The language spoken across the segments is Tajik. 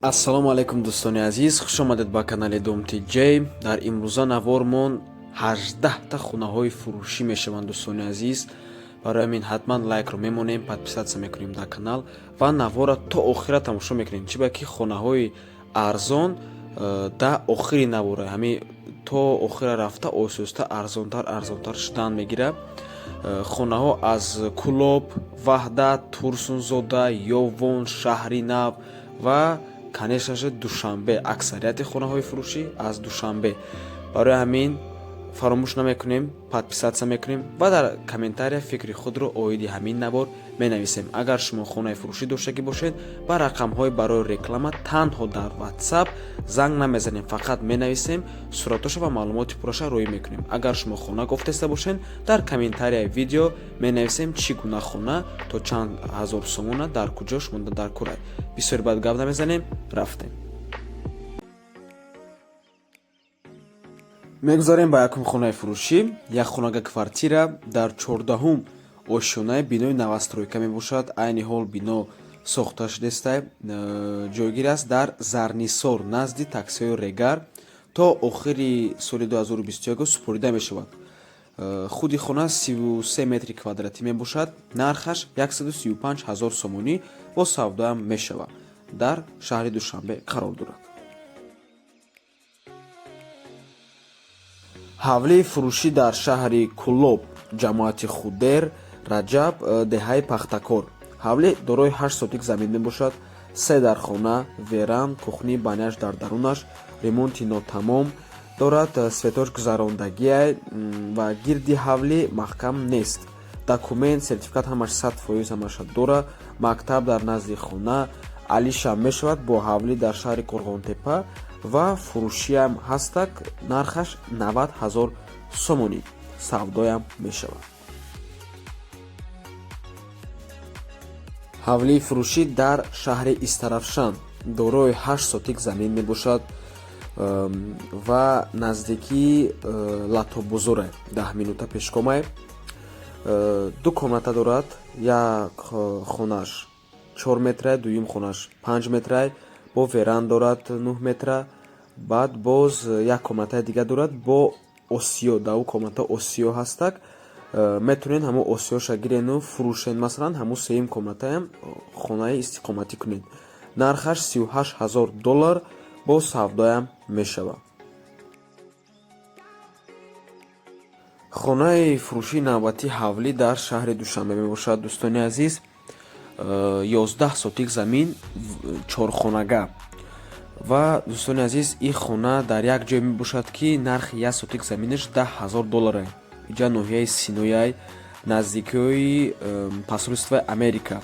Ассалому алайкум, дӯстони азиз, хуш омадед ба канали Дом Тиҷей. Дар имрӯза навормон 18та хонаҳои фурӯшӣ мешаванд, дӯстони азиз. Барои ҳамин ҳатман лайкро мемонем, подписаться мекунем дар канал ва навора то охира тамошо мекунем, чӣ ба ки хонаҳои арзон да охири навора, ҳамин то охира рафта, оҳиста арзонтар арзонтар шудан мегирад. Хонаҳо аз Кӯлоб, Ваҳдат, Турсунзода, Ёвон, Шаҳри Нав ва, конечно же, Душанбе. Аксарияти хонаҳои фурӯшӣ аз Душанбе. Барои ҳамин фаромӯш намекунем, подписаться мекунем ва дар комментария фикри худро оиди ҳамин навор менависем. Агар шумо хонаи фурӯшӣ доштагӣ бошед, ба рақамҳои барои реклама танҳо дар WhatsApp занг намезанем, фақат менависем, суратоша ва маълумоти пурраша роӣ мекунем. Агар шумо хона кофтеста бошед, дар комментарияи видео менависем, чӣ гуна хона, то чанд ҳазор сомона, дар куҷо шумо дар курай. Бисёри баъд гап намезанем, рафтем. Мегузарем ба якум хонаи фурӯшӣ. Як хонага квартира дар 14-ум ошёнаи бинои новостройка мебошад. Айни ҳол бино сохта шудестай. Ҷойгир аст дар Зарнисор, назди таксиҳои Регар. То охири соли 2021 супорида мешавад. Худи хона 33 метри квадратӣ мебошад. Нархаш 135 ҳазор сомонӣ, бо савдоам мешавад. Дар шаҳри Душанбе қарор дорад. Ҳавлии фурӯшӣ дар шаҳри Кӯлоб, ҷамоати Худер Раҷаб, деҳаи Пахтакор. Ҳавлӣ дорои 8 сотик замин мебошад, се дархона, веран, кухни, баняш дар дарунаш, ремонти нотамом дорад, светоч гузарондагиай ва гирди ҳавлӣ маҳкам нест. Документ, сертификат ҳамаш 100% ҳамаша дора. Мактаб дар назди хона, алиша мешавад бо ҳавлӣ дар шаҳри Қурғонтеппа ва фурӯшиам ҳастак. Нархаш 90 ҳазор сомонӣ, савдоям мешавад. Ҳавлии фурӯшӣ дар шаҳри Истаравшан дорои 8 сотик замин мебошад ва наздикии Латобозоре, 10 минута пешкомай. Ду комната дорад, як хонаш 4 метрай, дуюм хонаш 5 метрай, бо веран дорад 9 метра. Баъд боз як комнатаи дига дорад бо осиё. Дар ӯ комната осиё ҳастак, метавонед ҳамун осиёша гирену фурӯшен, масалан, ҳамун сеюм комнатаям хонаи истиқоматӣ кунед. Нархаш 38 ҳазор доллар, бо савдоям мешавад. Хонаи фурӯшии навбатӣ ҳавлӣ дар шаҳри Душанбе мебошад, дӯстони азиз. 11 сотик замин, чорхонага. Ва, дӯстони азиз, ин хона дар як ҷое мебошад, ки нархи як сотик заминаш 10 ҳазор долларе. Иҷа ноҳияи Синояй, наздикиҳои посольствои Америка.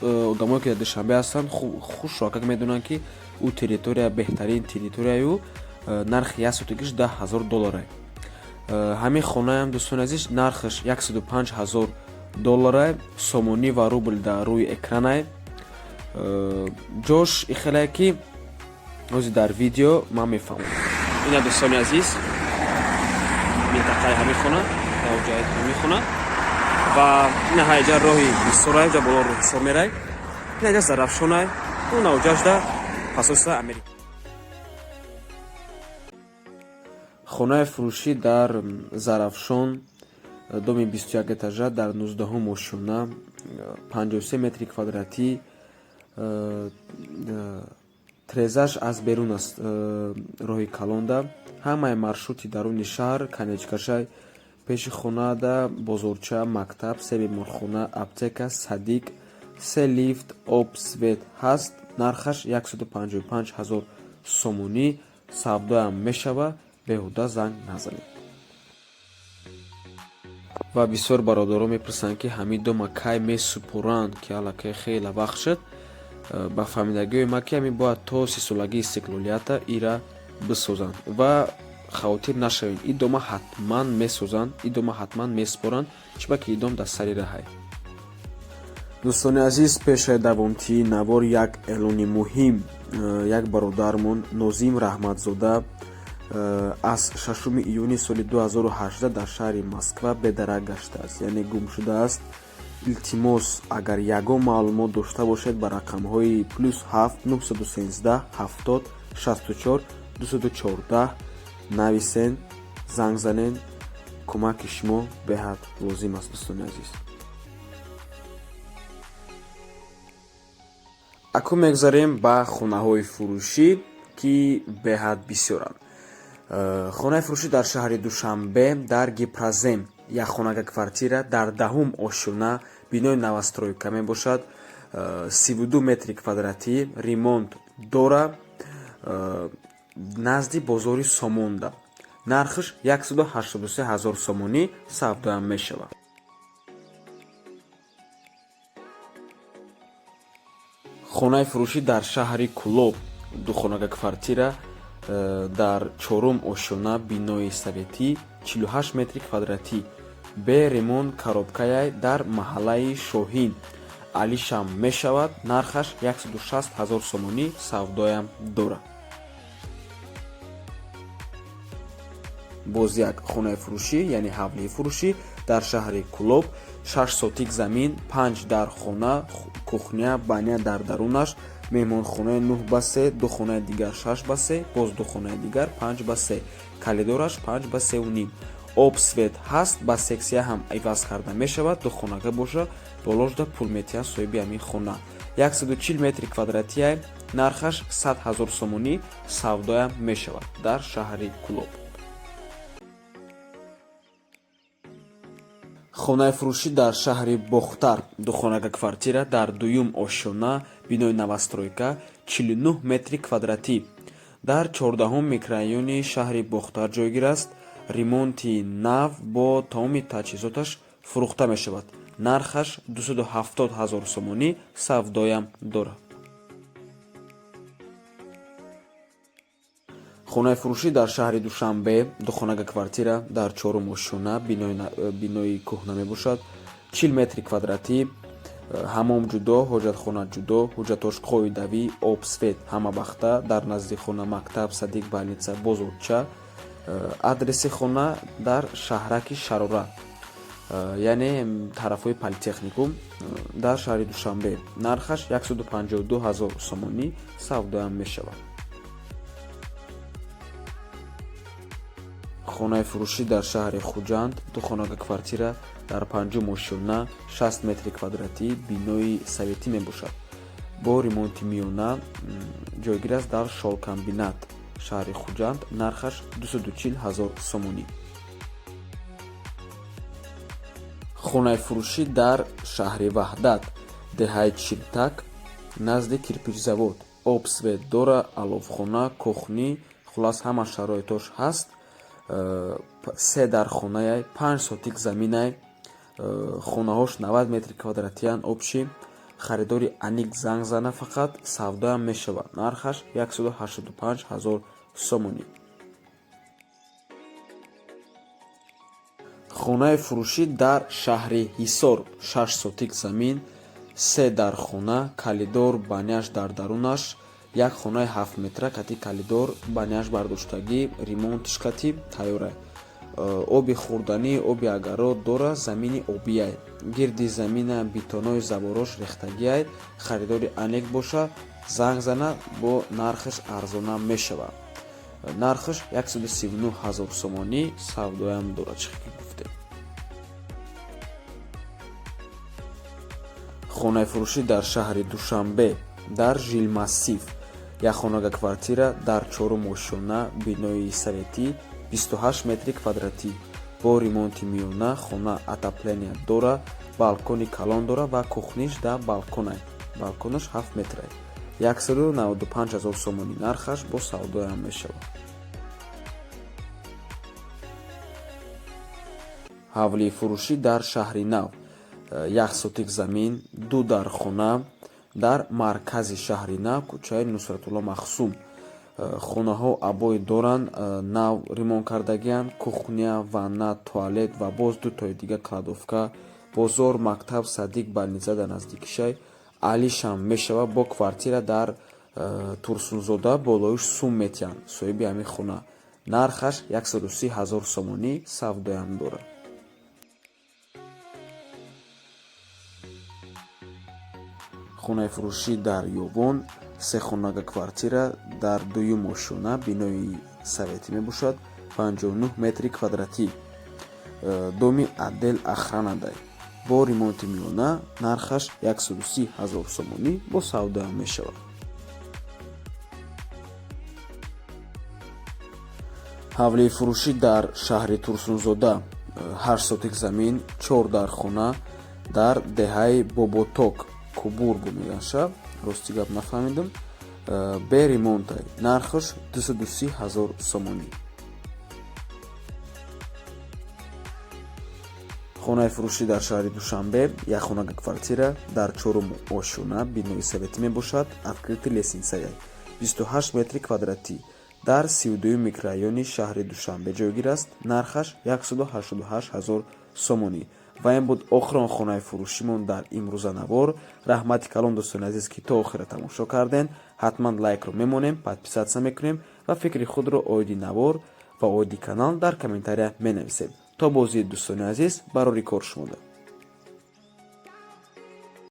Одамое ки дар Душанбе ҳастанд, хуш шоакак медонанд, ки ӯ территория беҳтарин территорияю нархи як сотикиш 10 ҳазор долларе. Ҳамин хонаам, дӯстони азиз, нархаш 105 ҳазор доллара, сомонӣ ва рубл дар рӯи экранай. Ҷош ихелае, ки ҳозир дар видео ман мефаҳмам. Ина, дӯстони азиз, минтақаи ҳамин хона, ҷои ҳамин хона ва ина ҳайҷа роҳи Ҳисорай, ҷа боло роҳи Ҳисор мерай. Ина ҷа Зарафшонай, навҷашда посольство Америка. Хонаи фурӯшӣ дар Зарафшон, доми 21 этажа, дар 19-ум ошёна, 53 метри квадратӣ. Трезаш аз берун аст, роҳи калонда. Ҳамаи маршрути даруни шаҳр конечкашай. Пеши хонада бозорча, мактаб, се беморхона, аптека, садик, се лифт, об, свет ҳаст. Нархаш 155 ҳазор сомонӣ, савдоям мешавад, беҳуда занг назанед. Ва бисёр бародарон мепурсанд, ки ҳамин дома кай месупоранд, ки аллакай хеле вақт шуд. Ба фаҳмидагиҳои ман, ки ҳамин бояд то 30-солагии истиқлолията ира бисозанд. Ва хавотир нашавед, ин дома ҳатман месозанд, ин дома ҳатман месупоранд, чӣ ки ин дом дар сари раҳай. Дӯстони азиз, пешаи давомтии навор як эълони муҳим. Як бародармон Нозим Раҳматзода аз 6 июни соли 2018 дар шаҳри Москва бедарак гаштааст, яъне гум шудааст. Илтимос, агар ягон маълумот дошта бошед, ба рақамҳои +7 913 70 64 214 нависен, занг занен. Кӯмаки шумо беҳад лозим аст, дӯстони азиз. Акун мегузарем ба хонаҳои фурӯшӣ, ки беҳад бисёранд. Хонаи фурӯшӣ дар шаҳри Душанбе, дар Гипрозем, як хонага квартира дар даҳум ошёна, бинои новостройка мебошад, 32 метри квадратӣ, ремонт дора, назди бозори Сомонда. Нархаш 183 ҳазор сомонӣ, савдоям мешавад. Хонаи фурӯшӣ дар шаҳри Кӯлоб, духонага квартира дар чорум ошёна, бинои советӣ, 48 метри квадратӣ, бе ремонт, коробкаяй, дар маҳаллаи Шоҳин, алишам мешавад. Нархаш 160 ҳазор сомонӣ, савдоям дорад. Боз як хонаи фурӯшӣ, яъне ҳавлии фурӯшӣ дар шаҳри Кӯлоб, 6 сотик замин, панҷ дар хона, кухня, баня дар дарунаш, меҳмонхонаи 9 ба 3, ду хонаи дигар 6 ба 3, боз ду хонаи дигар 5 ба 3, калидораш 5 ба 3.5, об, свет ҳаст, ба сексия ҳам иваз карда мешавад. Ду хонага боша, боложда пул метиҳад соҳиби ҳамин хона. 140 метри квадратия, нархаш 100 ҳазор сомонӣ, савдоям мешавад, дар шаҳри Кӯлоб. Хонаи фурӯшӣ дар шаҳри Бохтар, духонага квартира дар дуюм ошёна, бинои новостройка, 49 метри квадратӣ, дар 14-ум микрорайони шаҳри Бохтар ҷойгир аст. Ремонти нав, бо тамоми таҷҳизоташ фурӯхта мешавад. Нархаш 270 ҳазор сомонӣ, савдоям дорад. Хонаи фурӯшӣ дар шаҳри Душанбе, духонага квартира дар чорум ошёна, бинои кӯҳна мебошад, 40 метри квадратӣ, ҳамом ҷудо, ҳоҷатхона ҷудо, ҳуҷҷатош қоидавӣ, об, свет ҳама вақта, дар назди хона мактаб, садик, больница, бозорча. Адреси хона дар шаҳраки Шарора, яъне тарафҳои политехникум, дар шаҳри Душанбе. Нархаш 152 ҳазор сомонӣ, савдоям мешавад. Хонаи фурӯшӣ дар шаҳри Хуҷанд, духонага квартира дар панҷум ошёна, 60 метри квадратӣ, бинои советӣ мебошад, бо ремонти миёна, ҷойгир аст дар Шолкомбинат, шаҳри Хуҷанд. Нархаш 240 ҳазор сомонӣ. Хонаи фурӯшӣ дар шаҳри Ваҳдат, деҳаи Чилтак, назди кирпичзавод, об, свет дора, аловхона, кухня, хуллас, ҳама шароитош ҳаст. Се дар хонаяй, 5 сотик заминай, хонаҳош 90 метри квадратиян общий. Харидори аник занг зана фақат, савдоям мешавад. Нархаш 185 ҳазор сомонӣ. Хонаи фурӯшӣ дар шаҳри Ҳисор, 6 сотик замин, се дар хона, калидор, баняш дар дарунаш, як хонаи 7 метра кати калидор, баняш бардоштагӣ, ремонтиш кати тайёрай, оби хӯрданӣ, оби агарот дора, замини обияй, гирди замина бетонои заборош рехтагиай. Харидори анек боша, занг зана, бо нархаш арзона мешавад. Нархаш 139 ҳазор сомонӣ, савдоям дорад, чӣ ки гуфтем. Хонаи фурӯшӣ дар шаҳри Душанбе, дар Жилмассив, як хонага квартира дар чорум ошёна, бинои советӣ, 28 метри квадратӣ, бо ремонти миёна. Хона отопления дора, балкони калон дора ва кухниш дар балконай, балконаш 7 метрай. 195 ҳазор сомонӣ нархаш, бо савдоям мешавад. Ҳавлии фурӯшӣ дар Шаҳри Нав, як сотик замин, ду дар хона, дар маркази Шаҳри Нав, кӯчаи Нусратулло Махсум. Хонаҳо обои доранд, нав ремонт кардагианд, кухня, ванна, туалет ва боз дутои дигар кладовка. Бозор, мактаб, садик, больница дар наздикишай, алишам мешавад. Бо квартира дар Турсунзода, болоиш сум метиҳанд соҳиби ҳамин хона. Нархаш 130 ҳазор сомонӣ, савдоям дорад. Хонаи фурӯшӣ дар Ёвон, сехонага квартира дар дуюм ошёна, бинои советӣ мебошад, 59 метри квадратӣ, доми отдел охранадай, бо ремонти миёна, нархаш 130 ҳазор сомонӣ, бо савдо мешавад. Ҳавлии фурӯшӣ дар шаҳри Турсунзода, 8 сотик замин, чор дархона дар деҳаи Боботок, Кубур бу мегӯянд, рости гап нафаҳмидам, бе ремонтай, нархаш 230 ҳазор сомонӣ. Хонаи фурӯшӣ дар шаҳри Душанбе, якхонага квартира дар чорум ошёна, бинои советӣ мебошад, открытый лестницая, 28 метри квадратӣ, дар 32-юм микрорайони шаҳри Душанбе ҷойгир аст, нархаш 188 ҳазор сомонӣ. Ва ин буд охирон хонаи фурӯшимон дар имрӯза навор. Раҳмати калон, дӯстони азиз, ки то охира тамошо кардем. Ҳатман лайкро мемонем, подписаться мекунем ва фикри худро оиди навор ва оиди канал дар комментария менависем. То бозии, дӯстони азиз, барори кор шумода.